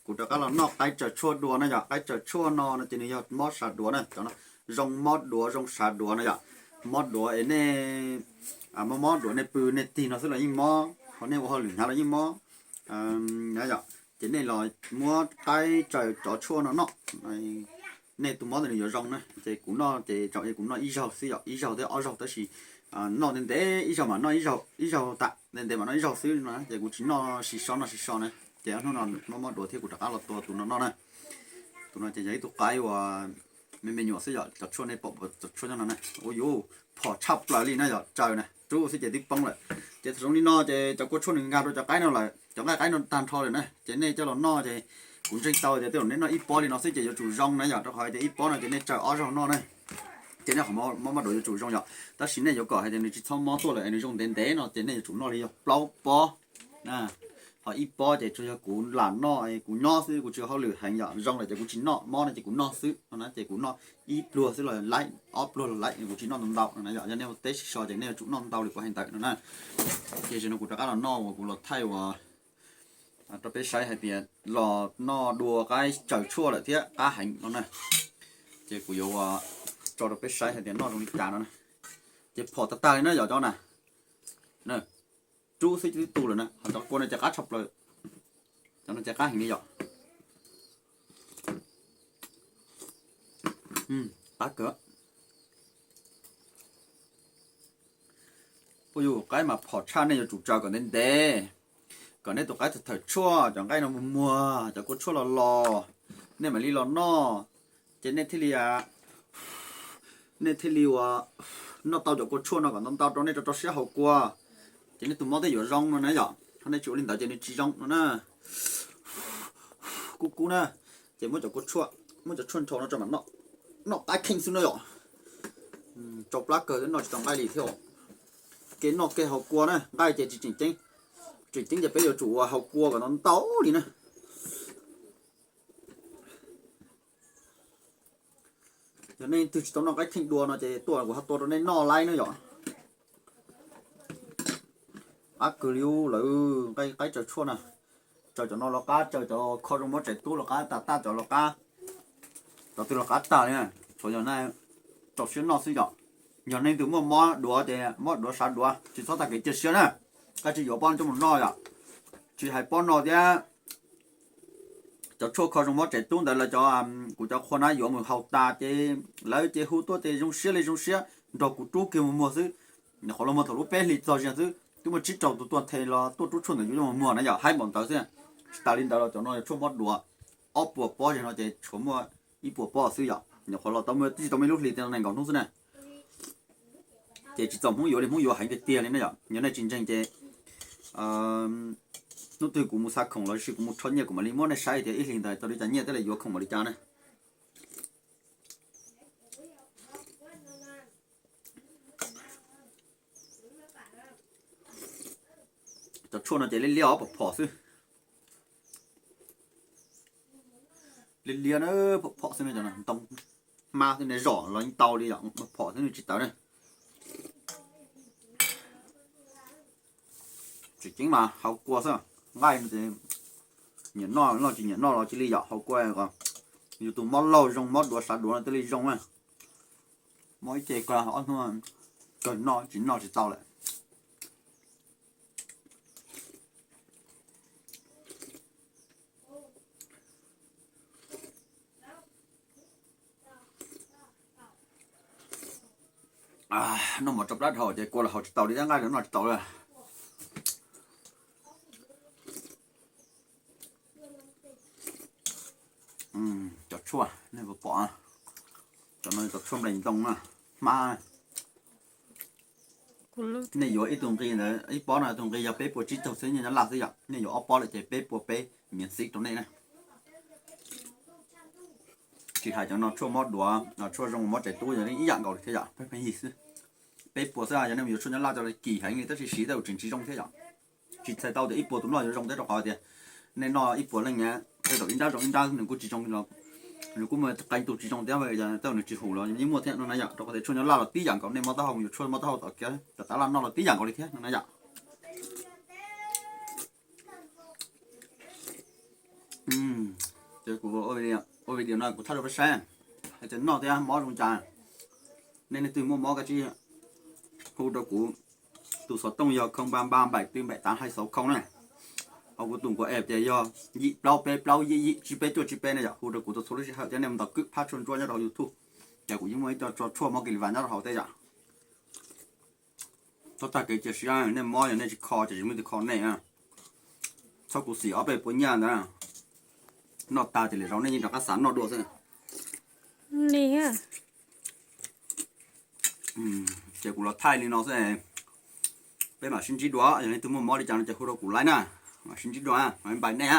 Kuv rov qab los noj qaib tsaws tshuaj dua na yom. Qaib tsaws tshuaj no no ces nws yog mob sav duav na, cov no zoo mob duav zoo sav duav na yom. Mob duav es nej mob mob duav nej pw nej tig no xwb los yeej mob, ho nej ua hauj lwm hnyav los yeej mob. Ces nej los muab qaib tsaws cov tshuaj no noj, nej tus mob ntawd nws yuav zoo na. Ces kuv noj ces tsaus kuv noj ib zaug xwb yom, ib zaug thiab ob zaug tab sis noj ntev ntev ib zaug mam noj ib zaug, ib zaug tas ntev ntev mam noj ib zaug xwb no ces kuv tsis noj siv so noj siv so na. Ces ob hnub no mob mob duav thiab kuv rov qab los tua tus no noj na. Tus no ces yog ib tug qaib uas me me nyuam xwb yom, cov tshuaj nej pom cov tshuaj nyob no na, ua yuv phom tshaj plaws li na yom, tsaws na rub xwb ces twb poob lawm. Ces thaum zoo li no ces cov kua tshuaj nws nkag rau cov qaib no lawm, cov nqaij qaib no tag nrho lawm na, ces nej coj los noj ces kuv ntseeg tau tias tej zaum nej noj ib pob li no xwb ces yuav tsum zoo na yom, rau qhov tias ib pob no ces nej tsaws ob zaug noj na. Ces nej qhov mob mob duav yuav tsum zoo yom, tab sis nej yuav kom hais tias nws tsis txhob mob tuaj lawm es nws zoo ntev ntev no ces nej yuav tsum noj li yog plaub pob. Ho ib pob ces tsuas yog kuv lam noj, kuv nyob xwb, kuv tsis ua hauj lwm heev yom, zoo lawm ces kuv tsis noj, mob no ces kuv noj xwb no na, ces kuv noj ib pluag xwb los laib, ob pluag los laib, kuv tsis noj ntau ntau no na yom. Yog nej ua teb sib so ces nej yuav tsum noj ntau li kuv hais ntawd no na. Ces zaum no kuv rov qab los noj uas kuv los thaij uas rau peb saib hais tias los noj dua qaib tsaws tshuaj lawm thiab qab heev no na. Ces kuv yuav ua tso rau peb saib hais tias noj zoo li cas no na. Ces phom tag tag li na yom cov na. Rub xwb twb tu lawm na, ho cov kua no ces qab tshaj plaws. Cov no ces qab heev li yom. Qab kawg. Puj yus, qaib mas phom tshaj, nej yuav tsum tsaws kom ntev ntev, kom nej tus qaib thawm thawm tshuaj, cov nqaij no muag muag, cov kua tshuaj los los, nej mam li los noj. Ces nej thiaj li, nej thiaj li uas noj tau cov kua tshuaj no kom ntau ntau rau nej rau rau siab haus kua, ces nej tus mob thiaj yuav zoo no na yom. Ho nej tsis ua li ntawd ces nws tsis zoo no na. Kub kub na, ces muab cov kua tshuaj, muab cov tshuaj nrho no tso mam noj, noj qaib kheej xwb no yom. Tsau plab kawg, noj tsis tau nqaij li thiab. Kev noj kev haus kua na, nqaij ces tsis tseem ceeb, tseem ceeb ces peb yuav tsum uas haus kua kom ntau ntau li na. Yog nej twg tsis tau noj qaib kheej dua no ces tuaj kuv ho tua rau nej noj laib na yom. Qab kawg li lawm, nqaij qaib tsaws tshuaj na. Tsaws cov no los qab, tsaws cov kho zoo mob tsev tub los qab, tas taj cov los qab, cov twg los qab tag li. Tsuas yog nej rau siab noj xwb yom. Yog nej twg muaj mob duav ces mob duav sav duav tsis txhob tag kev cia siab na, koj tsis yuav pob no coj mus noj yom. Tsis hais pob no thiab, cov tshuaj kho zoo mob tsev tub ntawd lawv cov, kuv cov qhua na yuav mus haus tas ces lawv ces hu tuaj ces zoo siab li zoo siab nrog kuv rub kiag mus muag xwb. Nyuam qhuav los muag thaum lub peb hlis txog ziag xwb twb muaj tsib rau tus tuaj the los tuaj rub tshuaj ntawd yuav coj mus muag na yom, haib npaum ntawd xwb. Tsis tas li ntawd los cov no yog tshuaj mob duav, ob puas pob zag no ces tshuav muaj ib puas pob xwb yom. Nyuam qhuav los tau muaj tib tsis tau muaj ib lub hlis, nees nkaum hnub xwb na. Ces tsis txaus Hmoob yuav li, Hmoob yuav heev tiag tiag li na yom. Yog nej tsis ntseeg ces hnub twg kuv mus xa khoom los sis kuv mus rho nyiaj kuv mam li muab nej saib tias ib hlis ntawd tau li cas nyiaj thiab lawv yuav khoom npaum li cas na. Cov tshuaj no ces liab liab os, phom phom xwb. Liab liab na, phom phom xwb, ntoo hmab xwb ne, zom los yeej tau li yom, phom xwb nws tsis tawv na. Tseem ceeb mas haus kua xwb, nqaij no ces nyiam noj noj tsis nyiam noj los cia li yom, haus kua kom yus tus mob laug zoo, mob duav sav duav no thiaj li zoo na. Mob ib ce kawg ob hnub kawg noj tsis noj tsis tau lawm. Noj mov tsau plab dhau ces kua los haus tsis tau li thiab nqaij los noj tsis tau li. Cov tshuaj nej puas pom, cov no cov tshuaj nplaim ntoo na, hmab. Nej yuav ib tug nqi ntawd, ib pob no tus nqi yog peb puas tsib caug xwb, nyiaj Nyab Laj xwb yom. Nej yuav ob pob lawm ces peb puas peb miễn phí rau nej na. Tsis hais cov no tshuaj mob duav, tshuaj zoo mob tsev tub yog ib yam nkaus li thiab yom, pheej pheej yig xwb. Peb puas xwb, yog nej mus yuav tshuaj Nyab Laj coj los kim heev li tab sis siv tej zaum tseem tsis zoo thiab yom. Tsis txhais tau tias ib puas tus noj yuav zoo thiab, rau qhov tias nej noj ib puas leej na, tej zaum ib nrab zoo ib nrab nws kuj tsis zoo los, nws kuj muaj qee tus tsis zoo thiab, tej zaum nws tsis hum los yeej muaj thiab no na yom. Rau qhov tias tshuaj Nyab Laj los tib yam nkaus, nej mob taub hau mus yuav tshuaj mob taub hau tom kiv, cov tab laj noj los tib yam nkaus li thiab no na yom. Ces kuv ua video no kuv thaij rau peb saib, hais tias noj thiab mob zoo cas. Nej leej twg muaj mob koj tsij hu rau kuv. Tus xov tooj yog không ba ba bảy tư bảy tám hai sáu không na. Ho kuv tus nkuaj app tias yog yim plaub peb plaub yim yim tsib peb cuaj tsib peb na yom. Hu rau kuv tau txhua lub sij hawm thiab nej mus ntaus kwb phab tshuaj ntsuab nyob rau hauv YouTube, ces kuv yeej muaj ib co tshuaj mob kis li vas nyob rau hauv thiab yom. Txhob tag kev cia siab, nej mob yog nej tsis kho ces tsis muaj leej twg kho nej. Txhob khuv xim ob peb puas nyiaj ntawd. Noj tag ces lwm zaus nej yeej rov qab xav noj dua xwb. Ces kuv los thaij li no xwb. Peb mam sib ntsib dua, yog leej twg muaj mob li cas no ces hu rau kuv laib na. Mam sib ntsib dua, bye bye nej.